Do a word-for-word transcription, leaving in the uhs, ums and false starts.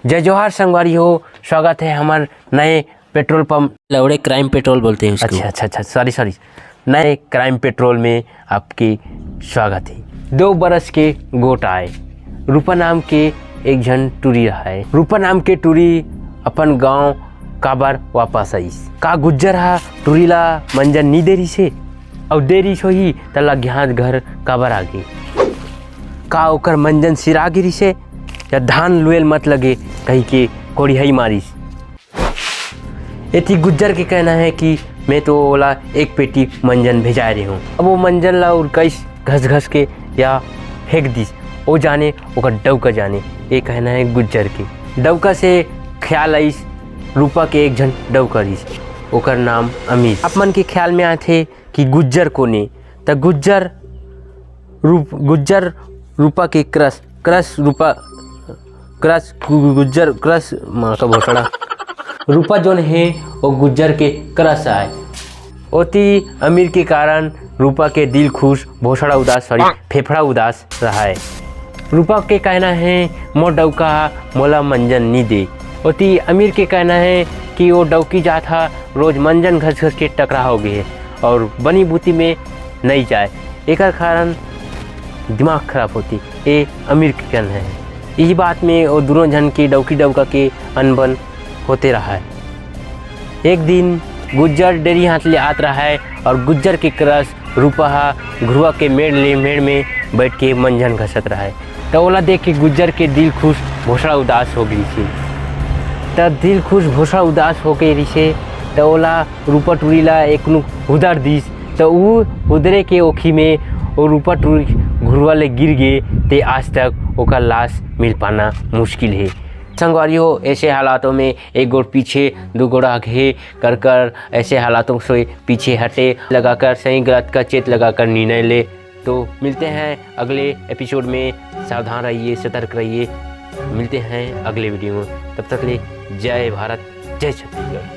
जय जोहार संगवारी हो, स्वागत है हमर नए पेट्रोल पंप। लौड़े क्राइम पेट्रोल बोलते हैं उसको। अच्छा अच्छा अच्छा, सॉरी सॉरी, नए क्राइम पेट्रोल में आपके स्वागत है। दो बरस के गोठ आय, रूपा नाम के एक झन टूरी रहय। रूपा नाम के टूरी अपन गांव काबर वापस आइस? का गुज्जर हा टूरी ला मंजन नी दे रिसे? अउ दे रिस होही त लग्यात घर काबर आगे? का ओकर मंजन सिरा गे रिसे, या धान लुएल मत लगे कहि के कोड़िहई मारिस? एती गुज्जर के कहना है कि मैं तो ओला एक पेटी मंजन भेजाए रहे हूँ। अब वो मंजन ला उरकइस घस घस के या फेंक दिस, ओ जाने, ओकर डउका जाने, ये कहना है गुज्जर के। डउका से ख्याल आइस, रूपा के एक झन डउका रिस, ओकर नाम अमीर। आप मन के ख्याल में आथे कि गुज्जर कोने, त गुज्जर रूप गुज्जर रूपा के क्रश क्रश रूपा क्रश गु- गुज्जर क्रश माँ का भोसड़ा। रूपा जोन है वो गुज्जर के क्रश आय। ओती अमीर के कारण रूपा के दिल खुश, भोसड़ा उदास, सॉरी, फेफड़ा उदास रहय। रूपा के कहना है मोर डउका हा मोला मंजन नी दे। ओती अमीर के कहना है कि वो डउकी जात हा रोज मंजन घस घस के टकरा हो गे हे और बनी बूती में नइ जाय, एकर कारण दिमाग खराब होती, ए अमीर के कहना है। इही बात में वो दुनों झन के डउकी डउका के अनबन होते रहय। एक दिन गुज्जर डेरी हाथ ले आत रहय और गुज्जर के क्रश रूपा हा घुरुवा के मेड़ ले मेड़ में बैठ के मंजन घसत रहय। त ओला देख के गुज्जर के दिल खुश भोसड़ा उदास हो गई थी। त दिल खुश भोसड़ा उदास हो गई रिसे, त ओला रूपा टूरी ला एक नुक हुदर दिस। त ऊ हुदरे के ओखी में वो रूपा टूरी घुरुवा ले गिर गे, ते आज तक ओकर लाश मिल पाना मुश्किल है। संगवारी हो, ऐसे हालातों में एक गोड़ पीछे दो गोड़ आगे कर कर ऐसे हालातों से पीछे हटे, लगाकर सही गलत का चेत लगाकर निर्णय ले। तो मिलते हैं अगले एपिसोड में। सावधान रहिए, सतर्क रहिए। मिलते हैं अगले वीडियो में, तब तक ले जय भारत, जय छत्तीसगढ़।